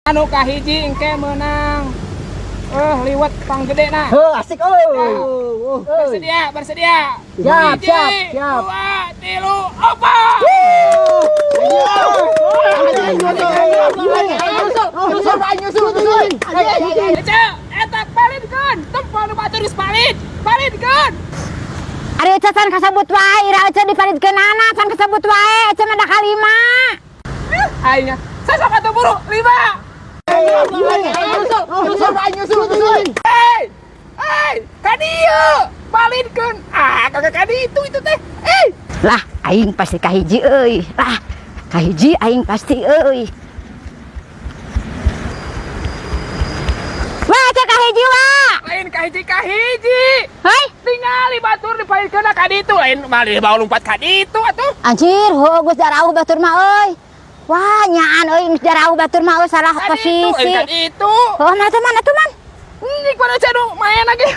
Anu kahiji engke menang. Liwet panggedena. Heuh, asik euy. Bersedia, bersedia. Siap, Hiji, siap, siap. dua, tilu, opat. Ece, eta palidkeun. Tempo nu batur geus palid. Palidkeun. Ari Ece can kasebut wae, ira Ece dipalidkeunana can kasebut wae, Ece mah da kalima. Aing sasok atuh buru, lima. Hei! Hei, ka dieu. Palidkeun. Ah, kagak ka ditu itu teh. Eh, Lah, aing pasti kahiji euy. Lah, kahiji aing pasti euy. Wah, Ece kahiji wah. Lain kahiji kahiji. Hei, Tingali batur dipalidkeun ka ditu, lain malih bawa lompat ka ditu atuh. Anjir, heuh geus jarauh batur mah euy. Wah, nyaan euy geus jarauh batur mah euy, salah Ka ditu, lain posisi. Ka ditu. Oh, mana tuh, mana tuh, man? Ini pada nu main lagi.